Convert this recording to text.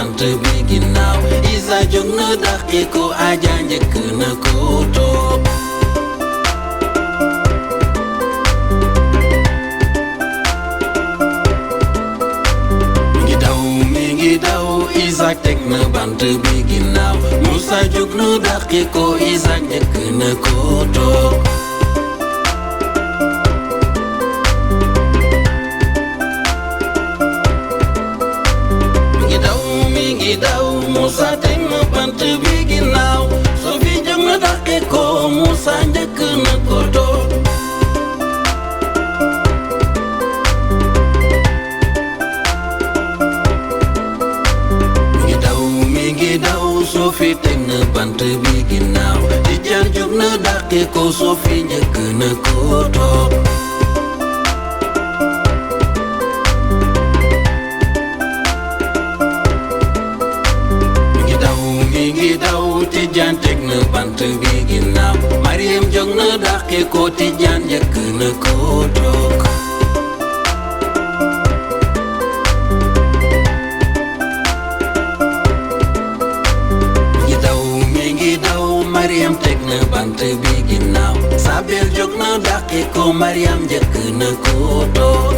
bant bi ginnaaw Isa jóg na dàqi ko Aja njëkk na ko toog mi ngi daw Isaac teg na bant bi ginnaaw Musa jóg na dàqi ko Isaac njëkk na ko toog Musa teg na bant bi ginnaaw Sofi jóg na dàqi ko Musa njëkk na ko toog mi ngi daw Sofi teg na bant bi ginnaaw Tijaan jóg na dàqi ko Sofi njëkk na ko toog Tijaan teg na bant bi ginnaaw Mariam jóg na dàqi ko Tijaan njëkk na ko toog mi ngi daw Mariam teg na bant bi ginnaaw Sabel jóg na dàqi ko Mariam njëkk na ko toog